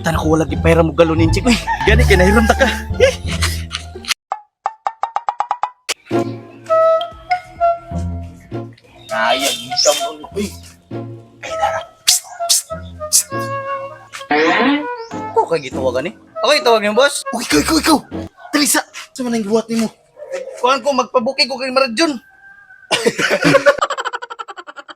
Pita na ko wala gipera mo galonin, chik. Uy, gani kay nahiram ta ka. Eh. Kaya, gisang mo. Uy, Ko kay gitawagan ni. Ako itawag niyo, boss. Uy, ikaw, ikaw, ikaw! Dali sa! Sa man ang gibuhat nimo? Kuan ko magpabuki ko kay Marjon.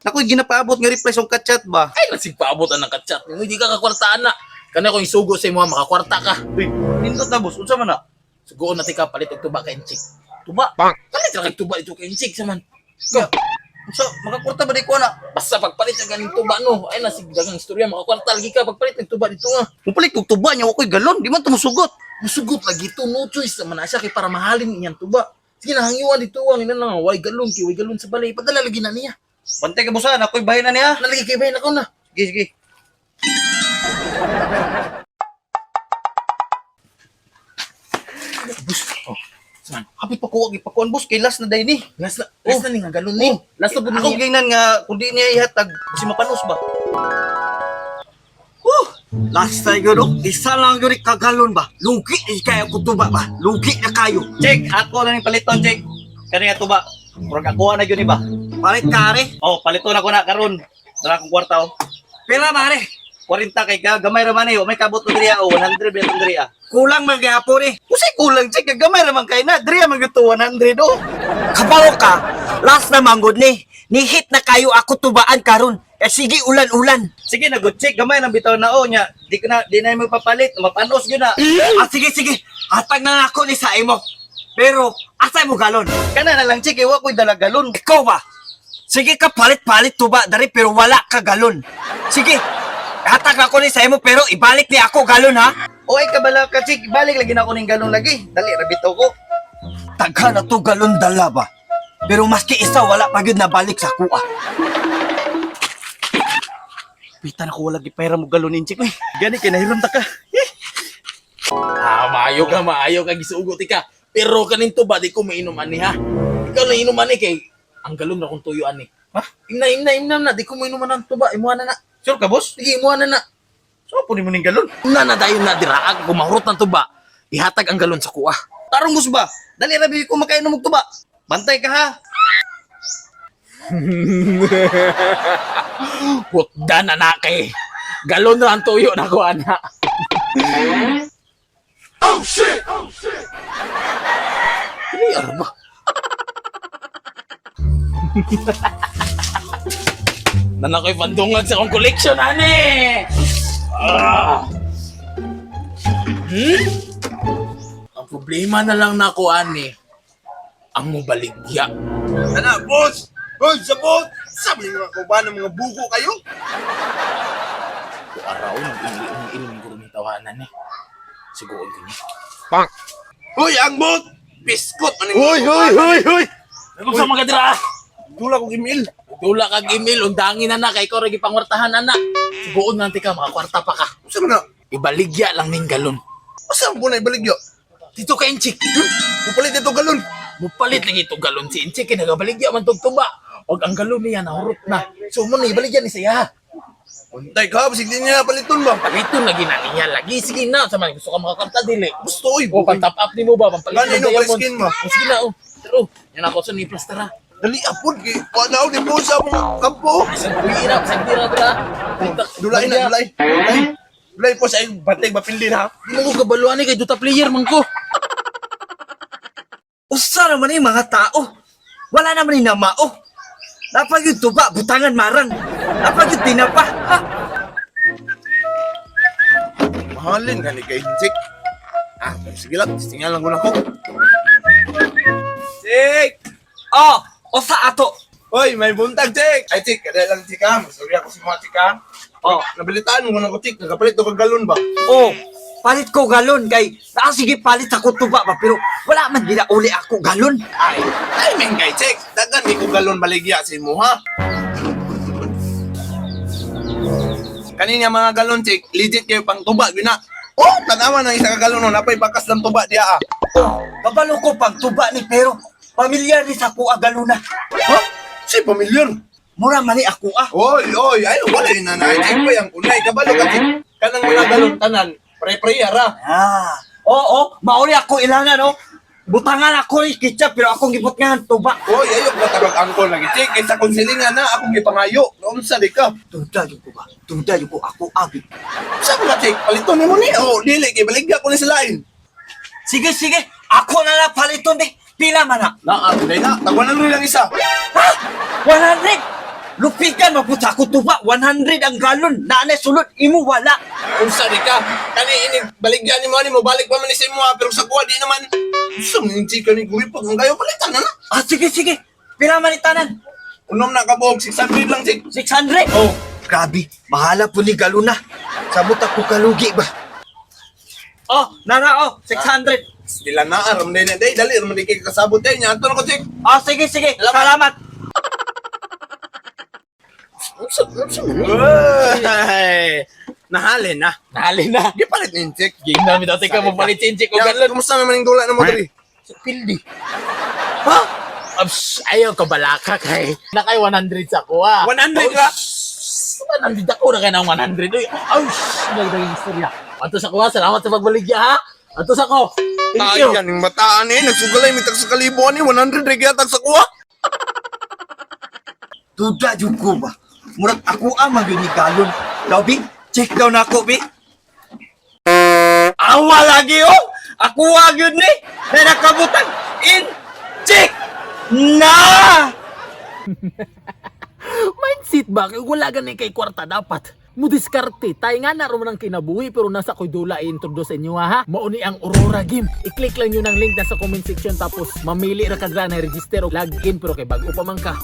Naku, ginapaabot nga reply sa kachat ba? Ay, nasigpaabot ang kachat. Hindi ka kakwartaan na. Kana kung isugo sa imo, makakwarta ka. Uy, nindot na boss, unsa man na? Sugoon na tika palit og tuba kay Inchik. Tuba. Palit ra kay tuba dito kay Inchik sa man. Go. Unsa makakwarta ba di ko na? Basta pagpalit ang ganing tuba no. Ay nasigdagang istorya makakwarta lagi ka pagpalit ng tuba dito nga. Mupalit kog tuba nya ako'y galon, di man tumusugot. Musugot lagi to, no choice naman na siya kay para mahalin iyang tuba. Sige na hangyuan dito ang ina na way galon kay way galon sa balay. Padala lagi na niya. Bantay ka bosan, ako'y bahin na niya. Nalagi kay bahin ako na. Sige, sige. Boss, oh. Saman. Hapit pa ko ipakuan boss kay last na day ni. Last na ni nga galon ni. Last na pud Ako ni. gingnan nga kung di niya ihatag si mapanos ba. Woo! Last time yun, oh. Isa lang yun kagalon ba? Lugi eh, kaya ko tuba ba? Lugi na kayo. Check, ako na ning paliton, check. Kani nga tuba. Murag ako na gyud ni ba. Palit kare. Oh, paliton ako na karon. Dara akong kwarta oh. Pila pare. 40 kay ka, gamay ra man eh. May kabot na diri oh, 100 ba itong diri ah. Kulang man gihapon eh. Usay kulang check, gamay ra man kay na. Diri man gyud to 100 oh. Kabaw ka. Last na manggod ni. Nihit na kayo ako tubaan karon. Eh sige ulan-ulan. Sige na good check, gamay nang bitaw na oh nya. Di ka na di na mo papalit, mapanos gyud na. Ah, sige sige. Hatag na ako ni sa imo. Pero asay mo galon? Kana na lang check, eh, wa ko'y dala galon. Ikaw ba? Sige ka palit-palit tuba dari pero wala ka galon. Sige. Hatag ako ni sa imo pero ibalik ni ako galon ha. Oy kabala ka check, balik lagi na ako ning galon lagi. Dali ra bitaw ko. Tagha na to galon dala ba? Pero maski isa wala pa gyud nabalik sa kuha. Pita na ko wala gipera mo galonin check. Uy, gani kay nahiram ta ka. Ah, maayo ka gisugot ka. Pero kaning tuba di ko mainom ani ha. Ikaw na inom ani kay ang galon ra kong tuyo ani. Ha? Imna imna imna na di ko mainom ang tuba. Imuha na na. Sure ka boss? Sige, imuha na na. So po nimo ning galon. Una na dayon na dira kung mahurot ng tuba. Ihatag ang galon sa kuha. Tarong boss ba? Dali ra bi ko makainom og tuba. Bantay ka ha. Hutda na na kay. Galon ra ang tuyo na ko ana. Oh shit! Oh shit! Dili arba. Nanakoy pandungag sa akong collection ani. Ah. Hmm? Ang problema na lang nako ani ang mobaligya. Ana, boss! Hoy, sabot! Sabi nga ko ba ng mga buko kayo? Araw nang ilim guro ni tawanan ni. Siguon ko ni. Hoy, ang bot! Biskot! Ano Hoy, hoy, hoy, hoy! Nagong sa mga dira. Dula kong email. Dula kag email undangin na na kay ko ra gipangwartahan ana. Siguon na ka makakwarta pa ka. Usa man na? Ibaligya lang ning galon. Asa mo na ibaligyo? Dito ka Inchik. Pupalit ito galon. Mupalit lagi itong galon si Inchik kay nagabaligya man tog tuba. Og ang galon niya nahurot na. So mo na ibaligya ni siya. Untay ka, basig di niya paliton ba? Paliton lagi na niya lagi sige na sa man gusto ka makakwarta dili. Gusto, oy. O pang top up nimo ba pampalit Gani, ng no, diamond. skin mo. O, sige na oh. Pero yan ako sa ni plastera. Dali, apod. Kay, wa na ako, di po sa mga kampo. Isang kuyi na, isang tira dira. Dulay na, dulay. Dulay. Dulay po sa iyong bantay mapildin ha. Di mo ko kabaluan ni kay Dota player man ko. Usa naman yung mga tao. Wala naman yung namao. Napag yung tuba, butangan marang. Napag yung tinapa. Ha? Mahalin ka ni kay Jake. Ah, pero sige lang, tingnan lang ko na ko. Jake! Oh, usa ato. Hoy, may buntag, Jake! Ay, Jake, kada lang, Jake, ha. Masorry ako sa mga Jake, ha. Oh. Nabilitaan mo ko na ko, Jake. Nakapalit ko kag galon ba? Oh, palit ko galon kay naa sige palit ako tuba ba pero wala man gina uli ako galon. Ay, ay, men kay Jake. Dagan di ko galon baligya sa imo, ha? Kanina mga galon, Jake, legit kayo pang tuba, yun na. Oh, tanawa ng isa ka galon, no. Napay bakas ng tuba diya, ah. Oh, kabalo ko pang tuba ni pero pamilyar ni sa ako galon na. Ha? Si, pamilyar. Mura man ni ako ah. Oy, oy, ay, wala yun na na. Jake pa yung kunay. Kabalo ka, Jake. Kanang mga galon tanan, pre-pre ra. Ah, oo, mauli ako ilangan, no? Butangan ako ni ketchup, pero akong gibutngan tuba. Oy, ayok na tabag angkol lagi, Chik. Kaysa kung silingan na, akong gipangayo. Unsa di ka? Duda yun ko ba? Duda yun ko, ako agi. Unsa ka, Chik? Paliton nimo ni. Oh, dili kay baligya ko ni sa lain. Sige, sige, ako na lang paliton di. Pila man na? Na, ah, na. Tag 100 lang isa. Ha? 100? Lupikan mapunta ako tuba, 100 ang galon. Naanay sulod, imo wala. Unsa di ka? Kani ini baligya nimo ani mo balik pa man ni sa imo ha, pero sa kuha di naman. Unsa man yung chika ni guripot man kayo palitan na na. Ah, sige, sige. Pila man itanan? Unom na kabuok 600 lang, Chik. 600? Oh. Grabe, mahala po ni galon na. Sabot ako kalugi ba? Oh, nara oh, 600. Sila na aram din day dali ram di kay kasabot day nya ato na ko, Chik. Oh, sige, sige. Salamat. Unsa unsa man? Ay, nahalin na. Nali na. Gipalit ni Chik. Game na bitaw tika mo palit si Chik og Ya, galon. kumusta naman yung dula na mo diri? Pildi. Ha? Abs, ayaw ka balaka kay. Na kay 100 sa ko ah. 100 ka? 100 ako na kay ng 100. Uy, ouch, nagdaging istorya. Ato sa ko ah, salamat sa pagbaligya ha. Ato sa ko. Thank you. Ay, yan yung bataan eh. Nagsugalay, may tag sa kalibo ni 100 rin kaya tag sa kuha. Duda jud ko ba? Murag ako ang magyud ni galon. Daw bi, check daw na ako bi. Awa lagi oh. Ako ang gyud ni. Na nakabutang in check na. Mindset ba? Kay wala gani kay kwarta dapat. Mudiskarte, tayo nga naroon ng kinabuhi pero nasa ko'y dula i-introduce sa inyo ha. Mauni ang Aurora Game. I-click lang yun ang link na sa comment section tapos mamili ra ka dra na register o login pero kay bago pa man ka.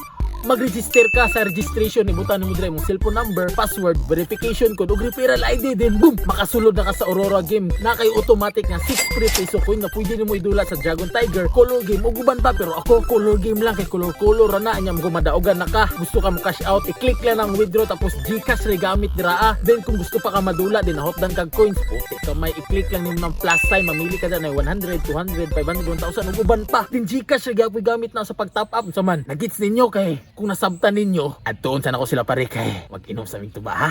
Mag-register ka sa registration, ibutan mo dra imong cellphone number, password, verification code ug referral ID, then boom, makasulod na ka sa Aurora Game. Na kay automatic nga 6 free peso coin na pwede nimo idula sa Dragon Tiger, Color Game ug uban pa, pero ako color game lang kay color color ra na anya mo madaugan na ka. Gusto ka mo cash out, i-click lang ang withdraw tapos GCash ra gamit dira ah. Then kung gusto pa ka madula din hotdan kag coins, puti ka may i-click lang nimo ng plus sign, mamili ka dyan ay 100, 200, 500, 1,000 ug uban pa. Din GCash ra gyapon gamit na sa pag top up sa man. Nagits ninyo kay kung nasabtan ninyo, adtuon sana ko sila pare kay mag-inom sa aming tuba ha.